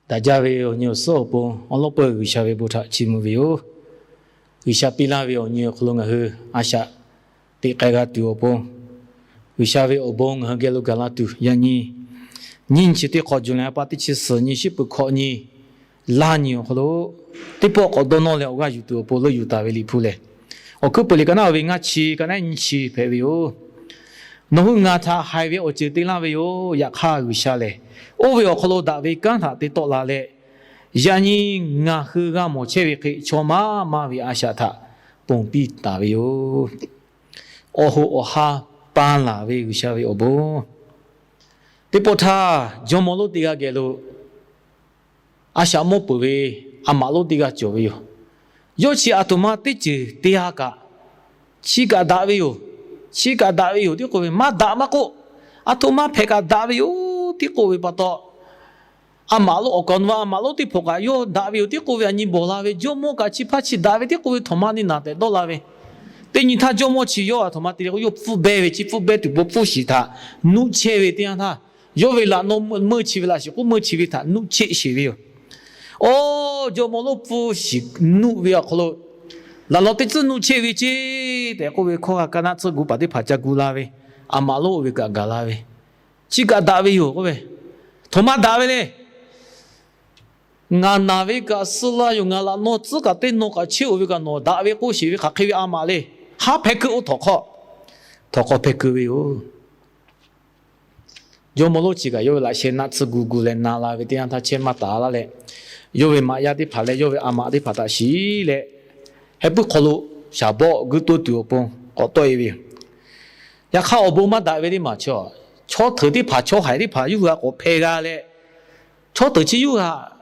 Daꞈ jaˇ ve awˬ nyi awˬ suhˉ awˬ pon awˉ lawˉ peuˇ G'uiˬsha ve bon htaꞈ chiˇ mvuh ve yoˬ. G'uiˬsha piˇ laˇ ve awˬ nyi awˬ hk'aw lo ngaˬ hui a shaꞈ teꞈ k'ai g'a tuˬ awˬ pon, G'uiˬsha ve awˬ bon ngaˬ hui geh lo gaˬ la tuˬ, yaꞈ nyi nyiˇ nyi chi teˇ hk'awꞈ, Juˍlaˍ pa teˇ chi suhˍ nyi, shiˉ peuˬ hkawꞈ nyi, laˇ nyi awˬ hk'aw lo teˇ pawˆ k'awꞈ dawˇ nawˇ leh awˬ g'aˇ yuˬ tuˬ awˬ pon leuˆ yuˬ taˍ ve Liꞈ hpu lehˬ, Awˬ hkuiˉ peuˬ liꞈ ka naˉ ve ngaˇ chi, ka naˉ nyi chi hpehꞈ ve yoˬ. Nawˬ hui ngaˬ htaꞈ haiˬ ve awˬ ceuˬ te laˇ ve yoˬ. Yaꞈ hk'aˇ, G'uiˬsha lehˬ oˇ ve awˬ hk'aw lo daꞈ ve kanˉ htaꞈ te tawˆ la leh, yaꞈ nyi ngaˬ hui g'a mawˬ chehˇ ve hk'e chaw maˇ maˇ ve a shaꞈ htaꞈ ponˬ piˇ taˍ ve yoˬ. Awˬ hoꞈ awˬ ha pa laˬ ve G'uiˬsha ve awˬ bon. Teˇ pawˆ htaˇ, jawˇmawˇ lonˉ teˇ g'aˇ geh lo a shaꞈ mawˇ peuˬ ve a maꞈ lonˉ teˇ g'aˇ cawˬ ve yoˬ. Yawˇ chi aˬ htoꞈ ma teˇ ceuˬ te-a kaꞈ, chi kaꞈ daꞈ ve yoˬ. Chi kaꞈ daꞈ ve yoˬ tiˉ k'oˆ ve, maˇ daꞈ maˇ k'oˆ, aˬ htoꞈ ma hpehꞈ kaꞈ daꞈ ve yoˬ tiˉ k'oˆ ve pa taw, a maꞈ lonˉ awˬ kaˍ awˬ nu a maꞈ lonˉ teˇ hpaˍ kaꞈ yawˇ daꞈ ve yoˬ tiˉ k'oˆ ve a nyi bawˬ la ve, jawˇmawˇ kaꞈ chi hpaˇ chi daꞈ ve tiˉ k'oˆ ve htawnˍ ma neˇ naˍ tehꞈ dawˇ la ve. Teˇ nyi htaˇ jawˇmawˇ chi yawˇ aˬ htoꞈ ma te leh k'o, yawˇ pfuhˇ behˇ ve, chi pfuhˇ behˇ tuˬ bon pfuhˇ shiˍ htaꞈ nuˆ chehˇ ve teˇ yanˇ htaˇ, yawˇ ve laꞈ naw meuˇ chi ve laꞈ shiˍ k'oˆ meuˇ chi ve htaꞈ nuˆ chehˇ sheˍ ve yoˬ. Oˇ, jawˇmawˇ lonˉ pfuhˇ shiˍ nuˆ ve awˬ hk'aw lo laꞈ naw teˇ tcuhˉ nuˆ chehˇ ve ceˇ tehꞈ k'oˆ ve hkawˇ htaꞈ ka naˆ tcuhˇ gu paˍ teˇ hpaˍ ca gu la ve, a maꞈ lonˉ oˇ ve kaꞈ gaˬ la ve, chi kaꞈ daꞈ ve yoˬ k'oˆ ve, htawnˍ ma daꞈ ve le. Ngaˬ naˬ ve kaꞈ suh la yoˬ. Ngaˬ laꞈ naw tcuhˉ kaꞈ teˇ naw kaꞈ chehˇ-oˬ ve kaꞈ nawˬ daꞈ ve k'oˆ sheˍ ve hk'aˬ hk'e ve a maꞈ le. Haˉ hpehˇ keu-oˬ htawˍ hk'awˇ, htawˍ hk'awˇ hpehˇ keu ve yoˬ. Jawˇmawˇ lonˉ chi kaꞈ yawˇ ve laꞈ sheh naˆ tsuhˇ gu gu leh na la ve teˇ yanˇ htaˇ chehˇ maˇ taˍ laˇ leh, yawˇ ve maꞈ yaˇ teˇ hpaˍ leh yawˇ ve a maꞈ teˇ hpaˍ htaꞈ shiˍ leh, heh puiˉ hk'aw lo shaˍ bawˆ guiˇ toˇ tuˬ awˬ pon k'awꞈ tawˆ-e ve yoˬ. Yaꞈ hk'aˇ, awˬ bon maˇ daꞈ ve teˇ maˬ chi, chaw hteuꞈ teˇ hpaˍ, chaw haiˬ teˇ hpaˍ yawˇ hui htaꞈ k'awꞈ hpeh g'a leh, chaw hteuꞈ chi yawˇ hui htaꞈ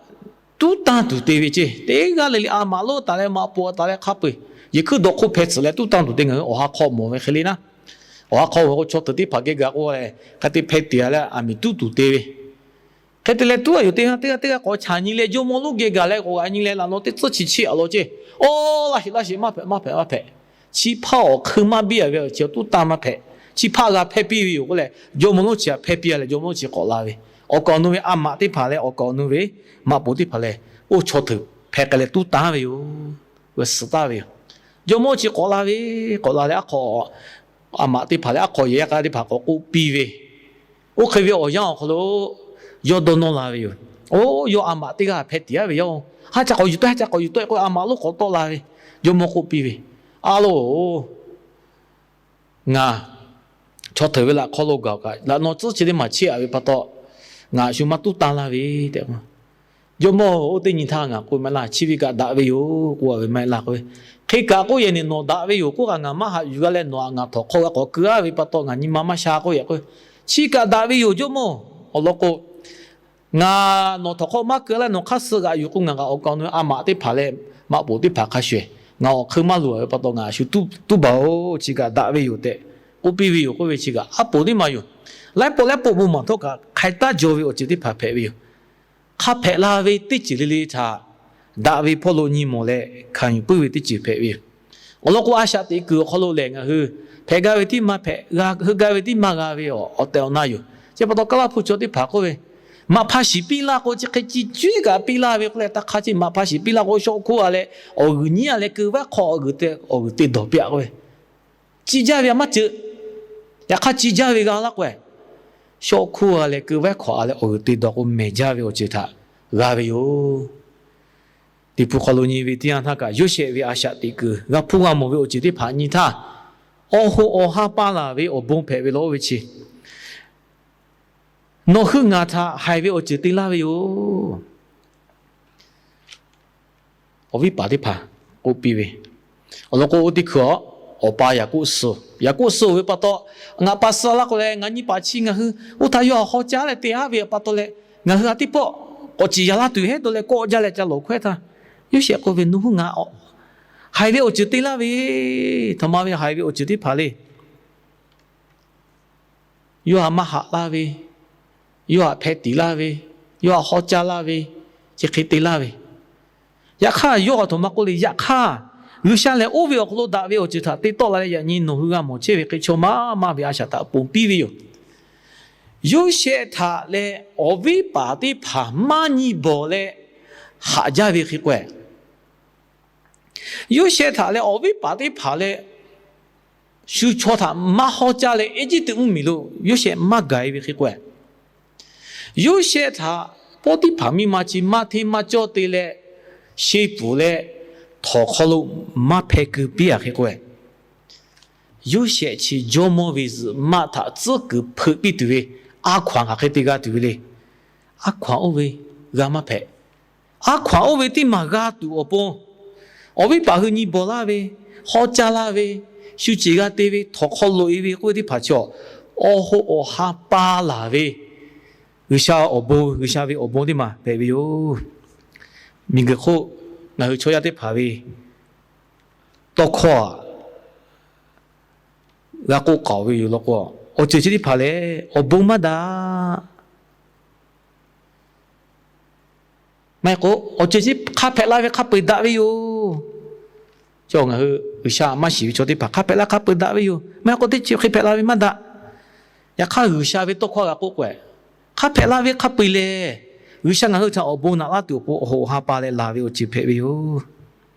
tuˉ tanˇ tuˬ te ve ceˇ. Teˇ g'aˇ le le a maꞈ lonˉ taˍ leh maꞈ poˍ taˍ leh hk'a peu-eˬ yehˬ hkuiˉ dawˇ hk'oˆ hpeh tsuhꞈ leh tuˉ tanˇ tuˬ te ngaˬ hui awˬ ha hk'aw mawˬ ve hk'e le naˉ. Awˬ ha hk'aw mawˬ k'o, chaw hteuꞈ teˇ hpaˍ geh gaˬ k'o leh hk'e te hpeh tiꞈ-a leh aˬ miˍ tuˉ tuˬ te ve. Hk'e te leh tuˉ-a yoˬ. Teˇ g'aˇ teˇ g'aˇ teˇ g'aˇ k'awꞈ chaꞈ nyi leh jawˇmawˇ lonˉ geh gaˬ leh k'awꞈ g'aꞈ nyi leh laꞈ naw teˇ tcuhˉ chi chehˇ-a law ceˇ. Oˇ, laˇ sheˍ laˇ sheˍ, maˇ hpehꞈ maˇ hpehꞈ maˇ hpehꞈ. Chi hpaˇ awˬ hk'eun maˇ biˇ-a ve awˬ chi tuˉ tanˇ maˇ hpehꞈ. Chi hpaˇ g'a hpehˇ piˇ ve yoˬ k'oˆ leh, jawˇmawˇ lonˉ chi htaꞈ hpehˇ piˇ-a leh jawˇmawˇ lonˉ chi k'awꞈ la ve, awˬ kaˍ awˬ nu ve a maꞈ teˇ hpaˍ leh awˬ kaˍ awˬ nu ve maꞈ poˍ teˇ hpaˍ leh, oˇ chaw hteuꞈ hpeh k'ai leh tuˉ tanˇ ve yoˬ. Suhˍ taˍ ve yoˬ. Jawˇmawˇ chi k'awꞈ la ve, k'awꞈ la leh aˉ hk'aw a maꞈ teˇ hpaˍ leh aˉ hk'aw yehˬ yaˇ k'a teˇ hpaˍ k'awꞈ k'oˆ piˇ ve, oˇ hk'e ve awˬ yanˇ awˬ hk'aw lo yawˇ dawˇ nawˇ la ve yoˬ. Oˇ, yawˇ a maꞈ teˇ g'aˇ hpeh tiꞈ-a ve yoˬ. Haˉ ca k'awꞈ yuˬ tawˆ, haˉ ca k'awꞈ yuˬ tawˆ k'oˆ, a maꞈ lonˉ k'awꞈ tawˆ la ve, jawˇmawˇ k'oˆ piˇ ve, A loˬ, ngaˬ chaw hteuꞈ ve laꞈ hk'aw lo gaˬ kaꞈ laꞈ naw tcuhˉ chi teˇ maˬ chehˇ-a ve pa taw, ngaˬ a shu maˇ tuˉ tanˇ laˇ ve tehꞈ k'o, Jawˇmawˇ-oˬ, oˇ teˇ nyi htaˇ ngaˬ k'oˆ maˇ heˆ laˇ. Chi ve kaꞈ daꞈ ve yoˬ k'oˆ-a ve maˇ heˆ laˇ k'oˆ ve. Hk'e kaꞈ k'oˆ yehˬ neˬ, nawˬ daꞈ ve yoˬ k'oˆ kaꞈ ngaˬ maˇ haꞈ yuˬ g'a leh nawˬ htaꞈ ngaˬ htawnˍ hk'aw g'a k'awꞈ keu-a ve pa taw ngaˬ nyi ma maˇ sha k'oˆ ve k'o, chi kaꞈ daꞈ ve yoˬ Jawˇmawˇ. Awˬ lawn k'o, ngaˬ nawˬ htawnˍ hk'aw maˇ keu laˇ, nawˬ hk'aˇ suh g'aꞈ yuˬ k'o ngaˬ kaꞈ awˬ kaˍ awˬ nu a maꞈ teˇ hpaˍ leh maꞈ poˍ teˇ hpaˍ hk'a shuˍ-eˬ ngaˬ awˬ hk'eun maˇ loˍ-a ve pa taw ngaˬ a shu tuˉ baˬ-oˬ. Chi kaꞈ daꞈ ve yoˬ tehꞈ k'oˆ piˇ ve yoˬ k'oˆ ve. Chi kaꞈ aˉ poˍ teˇ maˬ yoˬ. Laiˉ pawˆ laiˉ pawˆ bon maˍ htawˇ kaꞈ hk'ai taˉ jaw ve awˬ ceuˬ teˇ hpaˍ hpehꞈ ve yoˬ. Hk'a hpehꞈ la ve teˇ ceuˬ le le htaꞈ daꞈ ve hpawˇ lo nyi mawˬ leh hkanˍ yuˬ puiˉ ve teˇ ceuˬ hpehꞈ ve yoˬ. Awˬ lawn k'o, a shaꞈ teꞈ kuiˬ awˬ hk'aw lo lehˬ ngaˬ hui hpehꞈ gaˇ ve tiˉ maˇ hpehꞈ, heuˆ gaˇ ve tiˉ maˇ g'a ve awˬ tehˬ awˬ na yoˬ. Chi pa taw Kaˇlaˇ hpu chaw teˇ hpaˍ k'oˆ ve, maꞈ hpa shiˍ piˇ laˇ k'o chi hk'e ci cuˉ kaꞈ piˇ laˇ ve k'oˆ leh, taˇ hk'a chi maꞈ hpa shiˍ piˇ laˇ k'o shawˆ hkoˇ-a leh awˬ g'uiˬ nyiˉ-a leh keu vaˇ hk'aw awˬ g'uiˬ te dawˬ piˇ-a k'oˆ ve, ci jaˇ ve a maˇ ceuˬ. Yaꞈ hk'aˇ ci jaˇ ve g'a laˇ k'o, shawˆ hkoˇ-a leh keu vaˇ hk'aw-a leh awˬ g'uiˬ te dawˬ k'o mehˬ jaˇ ve awˬ ceuˬ htaꞈ g'a ve yoˬ. Liꞈ hpu hk'aw lo nyi ve teˇ yanˇ htaˇ kaꞈ, Yoˇsehꞈ ve a shaꞈ teꞈ kuiˬ g'a hpuˇ g'a mawˬ ve awˬ ceuˬ teˇ hpaˍ nyi htaˇ, awˬ hoꞈ awˬ ha pa laˬ ve awˬ bon hpehꞈ ve law oˇ ve chi, nawˬ hui ngaˬ htaꞈ haiˬ ve awˬ ceuˬ te laˇ ve yoˬ. Awˬ viˉ paˍ teˇ hpaˍ k'oˆ piˇ ve, awˬ lawn k'o, oˇ teˇ hkui-a, awˬ pa Yaˍkoˆ suh, Yaˍkoˆ suh-oˬ ve pa taw, ngaˬ pa suh laˇ k'o leh ngaˬ nyi paˍ chi ngaˬ hui oˇ htaꞈ yawˇ htaꞈ haw caˇ leh te-a ve pa taw leh, ngaˬ hui a teˇ pawˆ k'awꞈ ciˍ yaˍ laˇ tuˬ hehˉ dawˇ leh kawˆ jaˇ leh ca lawˬ hkawehˇ htaˇ, Yoˇsehꞈ k'oˆ ve, Nawˬ hui ngaˬ haiˬ ve awˬ ceuˬ te laˇ ve, htaꞈ ma ve haiˬ ve awˬ ceuˬ teˇ hpaˍ le. Yawˇ htaꞈ maˇ haꞈ laˇ ve, yawˇ htaꞈ hpeh tiˍ laˇ ve, yawˇ htaꞈ haw caˇ laˇ ve, chi hk'e te laˇ ve. Yaꞈ hk'aˇ yawˇ a htoꞈ ma k'oˆ le. Yaꞈ hk'aˇ, G'uiˬsha lehˬ oˇ ve awˬ hk'aw lo daꞈ ve awˬ ceuˬ htaꞈ te tawˆ la leh yaꞈ nyi nawˬ hui g'a mawˬ chehˇ ve hk'e chaw maˇ maˇ ve a shaꞈ htaꞈ ponˬ piˇ ve yoˬ. Yoˇsehꞈ htaꞈ leh awˬ viˉ paˍ teˇ hpaˍ maˇ nyi bawˬ leh haꞈ jaˇ ve hk'e k'o, Yoˇsehꞈ htaꞈ leh awˬ viˉ paˍ teˇ hpaˍ leh shu chaw htaꞈ maˇ hawˉ caˇ leh Eˇjiˇtuꞈ mvuhˇmiˬ lo Yoˇsehꞈ maˇ gaˬ e ve hk'e k'o, Yoˇsehꞈ htaꞈ Poˇtiˇhpaˍ miˇ ma chi maˇ hteˇ maˇ cawˇ te leh, sheˇ pfuhˍ leh htawnˍ hk'aw lo maˇ hpeh keu piˇ a hk'e k'o, Yoˇsehꞈ chi jawˇmawˇ ve zuhꞈ maˆ htaꞈ tcuhˉ kuiˬ hpeuꞈ piˇ tuˬ ve a hkaw-anˬ hk'aˬ hk'e te g'a tuˬ ve le. A hkaw-anˬ oˇ ve g'a maˇ hpehꞈ. A hkaw-anˬ oˇ ve teˇ maˬ g'a tuˬ awˬ pon, awˬ viˉ paˍ hui nyi bawˬ laˇ ve, hawˉ caˇ laˇ ve, shu ceˬ g'a te ve, htawnˍ hk'aw loꞈ e ve k'oˆ ve teˇ hpaˍ chaw, awˬ hoꞈ awˬ ha pa laˬ ve G'uiˬsha awˬ bon, G'uiˬsha ve awˬ bon teˇ maˬ hpehꞈ ve yoˬ. Miˬguiˬ hk'oˆ ngaˬ hui chaw yaˇ teˇ hpaˍ ve tawˇ hkawˇ aꞈ g'a k'oˆ k'aoˍ ve yoˬ law k'o, awˬ ceuˬ chi teˇ hpaˍ lehˬ awˬ bon maˇ daꞈ. Maˇ heˆ k'o, awˬ ceuˬ chi hk'a hpehꞈ la ve hk'a peu-eˬ daꞈ ve yoˬ. Chaw ngaˬ hui G'uiˬsha maˇ shiˍ ve chaw teˇ hpaˍ hk'a hpehꞈ la hk'a peu-eˬ daꞈ ve yoˬ. Maˇ heˆ k'o teˇ chi hk'e hpehꞈ la ve maˇ daꞈ. Yaꞈ hk'aˇ G'uiˬsha ve tawˇ hkawˇ g'a k'oˆ k'o, hk'a hpehꞈ la ve hk'a peu-eˬ lehˬ, G'uiˬsha ngaˬ hui htaꞈ awˬ bon naꞈ laˇ tuˬ awˬ pon awˬ hoꞈ awˬ ha pa leh laˬ ve awˬ ceuˬ hpehꞈ ve yoˬ.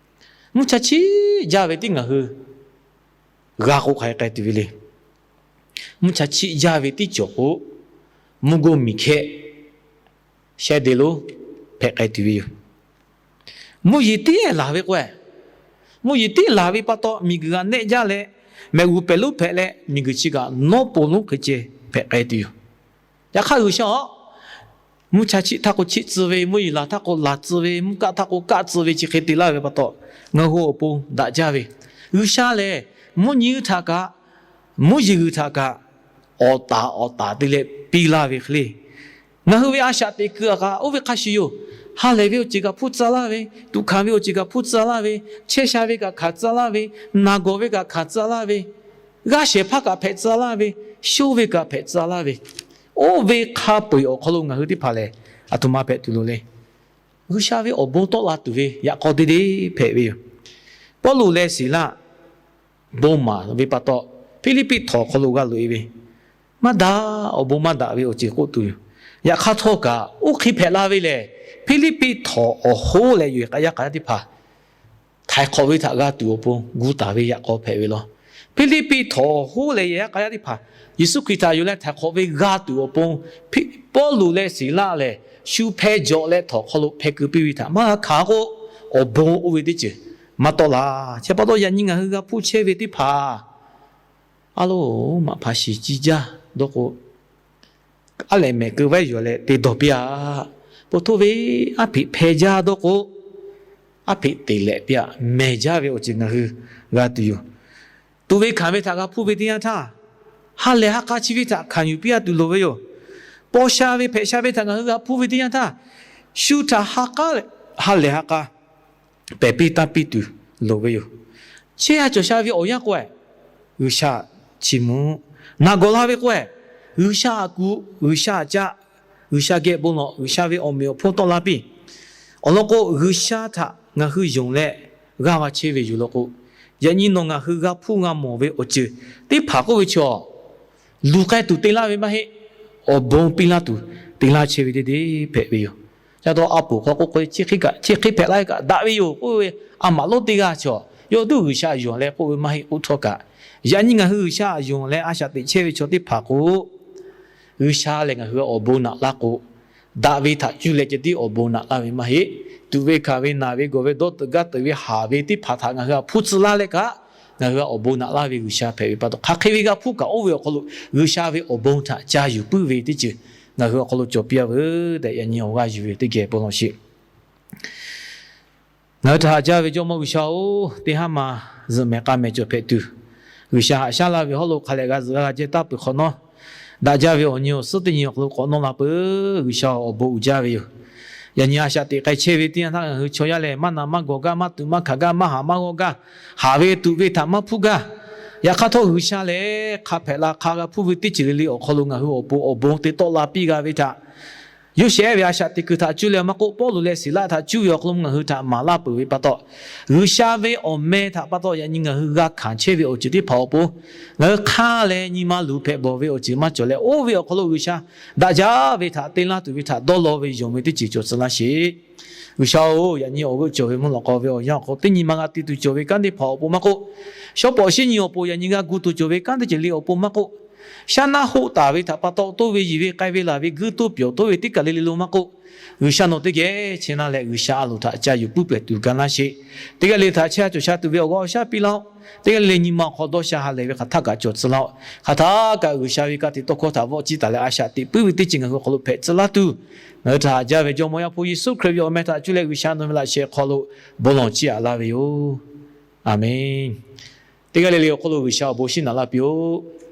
Mvuhˇ cha chiˆ jaˇ ve tiˉ ngaˬ hui g'a k'o hk'aˬ hk'e k'ai tuˬ ve le. Mvuhˇ cha chiˆ jaˇ ve tiˉ cawˬ k'o, mvuhˇ goˇ miˬ hkehˇ shehˇ de lonˉ hpehꞈ k'ai tuˬ ve yoˬ. Mvuhˇ yeˬ tiˉ laˬ ve k'o, mvuhˇ yeˬ tiˉ laˬ ve pa taw miˬguiˬ g'a nehˆ jaˇ leh, mehꞈ g'uˬ pehˬ lonˉ hpehꞈ leh miˬguiˬ chi kaꞈ nawˉ po lonˉ hk'e ceh hpehꞈ k'ai tuˬ yoˬ. Yaꞈ hk'aˇ G'uiˬsha aꞈ, mvuhˇ cha chiˆ htaˇ k'o chiˆ tcuh ve, mvuhˇ yeˬ laˬ htaˇ k'o laˬ tcuh ve, mvuhˇ kaˆ htaˇ k'o kaˆ tcuh ve chi hk'e te laˇ ve pa taw, ngaˬ hui awˬ pon daꞈ jaˇ ve. G'uiˬsha lehˬ mvuhˇ nyi g'uiˬ htaꞈ kaꞈ, mvuhˇ yeˬ g'uiˬ htaꞈ kaꞈ awˬ taˍ awˬ taˍ te leh piˇ laˇ ve hk'e le. Ngaˬ hui ve a shaꞈ teꞈ kuiˬ aꞈ kaꞈ oˇ ve hk'a shuˍ yoˬ. Ha lehˬ ve awˬ ceuˬ kaꞈ hpuˇ tcuh laˇ ve, tuꞈ hkanˍ ve awˬ ceuˬ kaꞈ hpuˇ tcuh laˇ ve, chehˇ sha ve kaꞈ hkanˍ tcuh laˇ ve, naˬ gawˬ ve kaꞈ hkanˍ tcuh laˇ ve, g'aˇ shehˍ hpaˇ kaꞈ hpehꞈ tcuh laˇ ve, sho ve kaꞈ hpehꞈ tcuh laˇ ve, oˇ ve hk'a peu-eˬ awˬ hk'aw lo ngaˬ hui teˇ hpaˍ lehˬ, aˬ htoꞈ ma hpehꞈ tuˬ loˍ le. G'uiˬsha ve awˬ bon tawˆ la tuˬ ve yaꞈ k'aw te deˇ hpehꞈ ve yoˬ. Pawˇluꞈ leh Siˍlaˆ bon maˍ ve pa taw, Hpiˇliˇpiˆ htawnˍ hk'aw lo g'a loꞈ e ve, maˇ daꞈ, awˬ bon maˇ daꞈ ve awˬ ceuˬ k'oˆ tuˬ yoˬ. Yaꞈ hk'aˇ htawˇ kaꞈ oˇ hk'e hpehꞈ la ve lehˬ, Hpiˇliˇpiˆ htawnˍ awˬ hoˉ leh yoˬ k'aꞈ yaˇ k'a yaˇ teˇ hpaˍ htaiˍ hk'awꞈ ve htaꞈ g'a tuˬ awˬ pon gu taˍ ve yaꞈ k'aw hpehꞈ ve law. Hpiˇliˇpiˆ htawnˍ awˬ hoˉ leh yaꞈ yaˇ k'a yaˇ teˇ hpaˍ Yeˍsuˆ Hkriꞈ htaꞈ yonˍ leh htaiˍ hk'awꞈ ve g'a tuˬ awˬ pon, Pawˇluꞈ leh Siˍlaˆ lehˬ shu hpeh jawꞈ leh htawnˍ hk'aw lo hpeh keu piˇ ve htaꞈ maˇ g'a hkanˍ k'o, awˬ bon oˇ ve teˇ ceuˬ maˇ tawˆ la. Chi pa taw yaꞈ nyi ngaˬ hui g'a hpuˇ chehˇ ve teˇ hpaˍ a loˍ maꞈ hpaˍ shiˍ ciˇ jaˇ dawˇ k'o, aˉ lehꞈ mehˍ keu vaˉ yuˬ leh te dawˬ piˇ a. Pon htoˇ ve aˉ hpeꞈ hpeh jaˇ dawˇ k'o, aˉ hpeꞈ teꞈ lehꞈ piˇ a. Mehˍ jaˇ ve awˬ ceuˬ ngaˬ hui g'a tuˬ yoˬ. Tuꞈ ve hkanˍ ve htaꞈ g'a hpuˇ ve teˇ yanˇ htaˇ, ha lehˬ ha k'a chi ve htaꞈ hkanˍ yuˬ piˇ a tuˬ loˍ ve yoˬ. Paw sha ve hpehꞈ sha ve htaꞈ ngaˬ hui g'a hpuˇ ve teˇ yanˇ htaˇ, shu htaꞈ ha k'aˉ leh, ha lehˬ ha k'a pehˬ piˇ tanˇ piˇ tuˬ loˍ ve yoˬ. Chehˇ sha cawˬ sha ve awˬ yanˇ k'o, G'uiˬsha chi mvuhˇ naˬ gawˬ la ve k'o, G'uiˬsha aꞈ kuˬ, G'uiˬsha aꞈ caˆ, G'uiˬsha geh bon lawˬ, G'uiˬsha ve awˬ meꞈ awˬ hponˇ tawˆ la piˇ. Awˬ lawn k'o, G'uiˬsha htaꞈ ngaˬ hui yonˍ leh g'aˇ va chehˇ ve yoˬ law k'o, yaꞈ nyi nawˬ ngaˬ hui g'a hpuˇ g'a mawˬ ve awˬ ceuˬ teˇ hpaˍ k'oˆ ve chaw, luˬ k'ai tuˬ te laˇ ve maˇ heˆ. Awˬ bon piˇ laˇ tuˬ te laˇ chehˇ ve deˇ deˇ hpehꞈ ve yoˬ. Ca taw a poˍ hk'aw k'oˆ k'o, chi hk'e hpehꞈ la ve kaꞈ daꞈ ve yoˬ k'oˆ ve, a maꞈ lonˉ teˇ g'aˇ chaw, yawˇ duˇ G'uiˬsha yonˍ leh k'oˆ ve maˇ heˆ k'oˆ htawˇ kaꞈ, yaꞈ nyi ngaˬ hui G'uiˬsha yonˍ leh a shaꞈ teꞈ chehˇ ve chaw teˇ hpaˍ k'o, G'uiˬsha lehˬ ngaˬ hui awˬ bon naꞈ laˇ k'o, daꞈ ve htaꞈ cuˇ leh ceh tiˉ awˬ bon naꞈ laˇ ve maˇ heˆ. Tuꞈ ve hkanˍ ve, naˬ ve gawˬ ve, dawˇ teuꞈ gaˇ teuꞈ ve, haˍ ve teˇ hpaˍ htaꞈ ngaˬ hui htaꞈ hpuˇ tcuh laˇ leh kaꞈ, ngaˬ hui awˬ bon naꞈ laˇ ve G'uiˬsha hpehꞈ ve pa taw, hk'aˬ hk'e ve g'a hpuˇ kaꞈ oˇ ve awˬ hk'aw lo G'uiˬsha ve awˬ bon htaꞈ ca yuˬ puiˉ ve teˇ ceuˬ ngaˬ hui awˬ hk'aw lo cawˬ piˇ a veuˬ tehꞈ yaꞈ nyi awˬ g'aˇ yuˬ ve teˇ geh bon lawˬ sheˍ. Ngaˬ hui htaꞈ haꞈ jaˇ ve Jawˇmawˇ G'uiˬsha-oˬ, teˇ haˉ ma zuhꞈ mehˍ k'a mehˍ cawˬ hpehꞈ tuˬ, G'uiˬsha haꞈ shaˉ laˇ ve hawˉ lo hk'a lehꞈ g'a zuhꞈ g'a jehˇ taˇ peuˬ hk'awꞈ nawˉ, daꞈ jaˇ ve awˬ nyi awˬ suhˉ teˇ nyi awˬ hk'aw lo k'awꞈ nawˇ la peuˬ. G'uiˬsha awˬ bon uiˍ jaˇ ve yoˬ. Yaꞈ nyi a shaꞈ teꞈ k'ai chehˇ ve teˇ yanˇ htaˇ ngaˬ hui chaw yaˇ lehˬ, maˇ naˬ maˇ gawˬ gaˇ, maˇ tuꞈ maˇ hkanˍ gaˇ, maˇ haˍ maˇ g'awˇ gaˇ, haˍ ve tuꞈ ve htaꞈ maˇ hpuˇ gaˇ. Yaꞈ hk'aˇ htawˇ G'uiˬsha lehˬ hk'a hpehꞈ la hk'a g'a hpuˇ ve teˇ ceuˬ le le awˬ hk'aw lo ngaˬ hui awˬ pon awˬ bon te tawˆ la piˇ g'a ve htaꞈ Yoˇsehꞈ ve a shaꞈ teꞈ kuiˬ htaꞈ cuˇ leh maˇ k'oˆ, Pawˇluꞈ leh Siˍlaˆ htaꞈ cuˇ ve awˬ hk'aw lo ngaˬ hui htaꞈ maˍ laˇ peuˬ ve pa taw, G'uiˬsha ve awˬ meh htaꞈ pa taw yaꞈ nyi ngaˬ hui g'a hkanˍ chehˇ ve awˬ ceuˬ teˇ hpaˍ awˬ pon, ngaˬ hui hk'aˇ leh nyi ma luˬ hpehꞈ bawˬ ve awˬ ceuˬ maˇ cawˬ leh, oˇ ve awˬ hk'aw lo G'uiˬsha daꞈ jaˇ ve htaꞈ te laˇ tuˬ ve htaꞈ dawˇ law ve yonˍ ve teˇ ceuˬ cawˬ tcuh laˇ sheˍ. G'uiˬsha-oˬ, yaꞈ nyi awˬ g'euˆ cawˬ ve mvuhˇ lawꞈ k'aw ve awˬ yanˇ awˬ hk'aw teˇ nyi ma g'a te tuˬ cawˬ ve kanˉ teˇ hpaˍ awˬ pon maˇ k'oˆ, shawˉ pawˍ shinˉ nyi awˬ pon yaꞈ nyi g'a gu tuˬ cawˬ ve kanˉ teˇ ceuˬ le awˬ pon maˇ k'oˆ, shaˉ naˆ hoˆ taˍ ve htaꞈ pa taw toˇ ve yiˬ ve k'ai ve laˬ ve guiˇ toˇ pyawˬ toˇ ve teˇ kaˬ le le lo maˇ k'oˆ, G'uiˬsha nawˬ teˇ geh chehˇ naˇ leh G'uiˬsha a loˍ htaꞈ ca yuˬ puiˉ pehˍ tuˬ ga laˇ sheˍ. Teˇ g'aˇ le htaꞈ chehˇ a cawˬ sha tuˬ ve awˬ g'aˇ awˬ shaˉ piˇ laˇ-oˆ. Teˇ g'aˇ le le nyi ma awˬ hk'aw dawˇ sha ha lehˬ ve hk'aˬ htaˆ kaꞈ cawˬ tcuh laˇ-oˆ. Hk'aˬ htaˆ kaꞈ G'uiˬsha ve ka tiꞈ tawˇ hkawˇ htaꞈ vawˆ ciˇ taˍ leh a shaꞈ teꞈ puiˉ ve teˇ ceuˬ ngaˬ hui awˬ hk'aw lo hpehꞈ tcuh laˇ tuˬ, ngaˬ hui htaꞈ haꞈ jaˇ ve Jawˇmawˇ Yaˇ hpu Yeˍsuˆ Hkriꞈ ve awˬ meh htaꞈ cuˇ leh G'uiˬsha nawˬ ve laꞈ sheh hk'aw lo bon lawˬ ciˇ aꞈ laˇ ve yoˬ. Aˬmenˍ. Teˇ g'aˇ le le awˬ hk'aw lo G'uiˬsha awˬ bon shinˉ naꞈ laˇ piˇ-oˆ.